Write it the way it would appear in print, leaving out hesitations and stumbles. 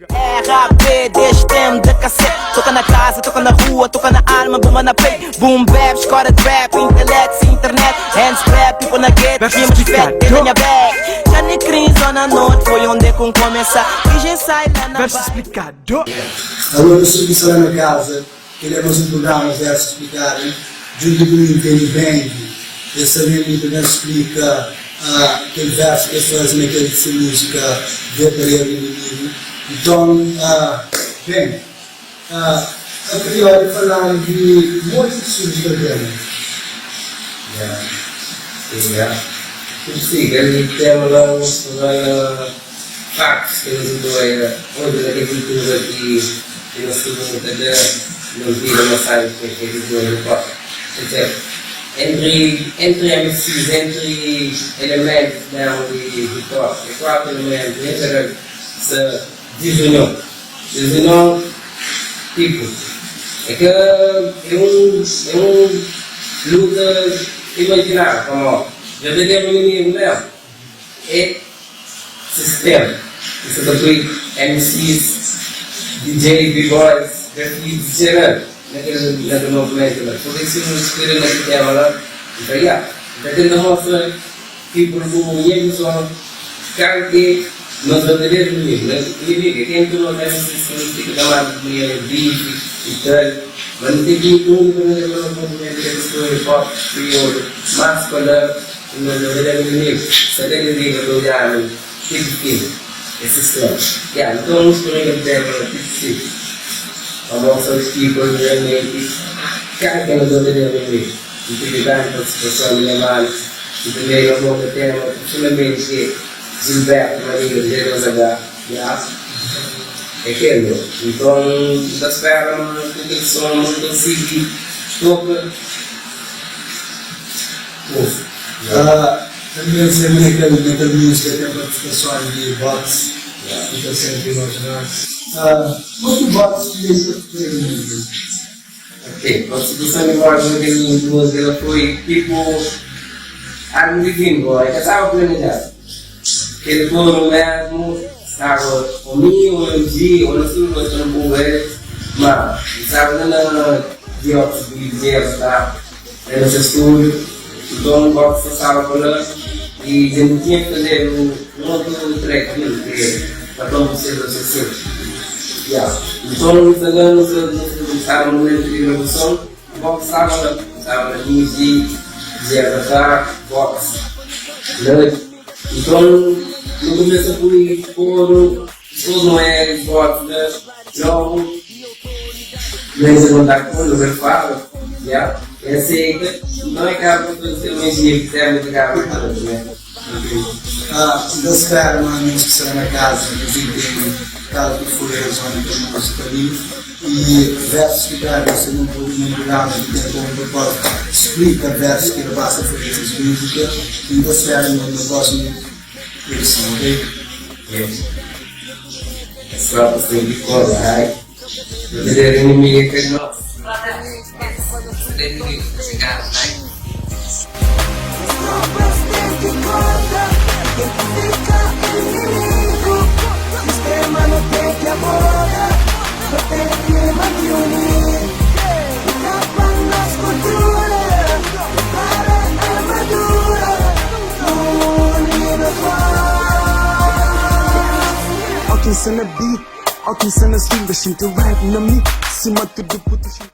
RAP deste tempo de cassete. Toca na casa, toca na rua, toca na alma, bomba na peito. Boom bap, escola de rap, intelecto, internet. Hands clap, people na gate, rimas fat, dentro da minha bag. Já nem crise, zona norte, foi onde com começa. E já sai lá na Verso baia. explicado. Alô, pessoal ki sta la na kaza, kel é más un prugrama Versu Splikadu. Djuntu ku mi N tene Benji, el sta ben li pa ben splika kel versu ki el faze na kel se múzika Verdaderu Inimigu. Nton, Ben, a priori falanu di modi ki surji kel tema. Ya, ya. Tipo si, kel tema la mostra factos ki nos ta odja odja na kel kultura ki ki nos tudu nu ta da nos vida nos sabi ke ke kultura hip hop. K'dizer, entri entri MCs, entri elementus mesmu di hip hop, ke 4 elementus em jeral sa dizunion. Dizunion tipo, é ka é un é un luta imajináriu pamodi verdaderu inimigu mesmu é Sistema ki sa ta poi MCs, DJs, B-boys, grafitis jeral na kel na kel movimentu la. Pur isu nu inspira na ki tema la. N fla ya, N ta tenta mostra people ku nha vizon kal ki nos verdaderu inimigu. Nos inimigu é ki entri nos MCs ki nu fika ta manda kunpanheru beef i tal, ma nu ten ki uni pa nu leba nos movimentu di kultura hip hop kriolu mas pa la. Nos verdaderu inimigu sta ka di riba ta odja-nu ti ki fin. É sistema. Ya, nton nu sprimenta bu tema na ti ki fin. Pa mostra os people realmenti kal ki é nos verdaderu inimigu. N tevi grandi partisipason di nha manu ki tanbe gravou kel tema profundamenti ki é Gilberto Marinho G2H. Ya, é kel bro. Nton N ta spera ma ku kel som nu konsigi toka. Tanbê N sema na kel na kel múzika ten partisipason di Box ki ta sempri imajiná. Mo ki Box fika i partisipa na kel múzika? Ok, partisipason di Box na kel múzika la foi tipo algu divinu bo, é ka staba planejadu. Kel koru mesmu staba o mi o MG o nos tudu gosta na bu el, ma N staba la na Diox di Jazz la. Era se stúdiu, nton Bob ta staba pa la i dja nu tinha ki fazedu un otu track djuntu ki é Patron ku ses asasinu. Ya, nton nu sta la, nu sta nu staba na mumentu di gravason, Bob staba la, staba la Mizi, Zé Avatar, Bob la. Nton nu kumesa pui koru, dipôs nu é Bob la, logu. Nu entra kontaktu ku el, el fala, Ya, el aseita. Nton e kaba pa faze kel majia ki sempri ta kaba pa faze, né? N ta spera ma nhos ki sta la na kaza nhos intende kal ki foi razon di kel múzika li i versus ki ta da ser un prugrama ki ten komu propózitu splika versus ki rapaz ta faze ses múzika i N ta spera nhos na prósimu edison, ok? Es tropas ten ki kore, ai. Verdaderu inimigu é ka nos. Verdaderu inimigu ta txiga-nu, ai. Tropas ten ki korda, ten ki fika inimigu. Sistema nu ten ki aboga, nu ten ki manti unidu. Kapa nos kultura, prepara armadura, uni nos voz. Ó ki N sta na beat, ó ki N sta na swing, xinti rap na mi, sima tudu putu xinti.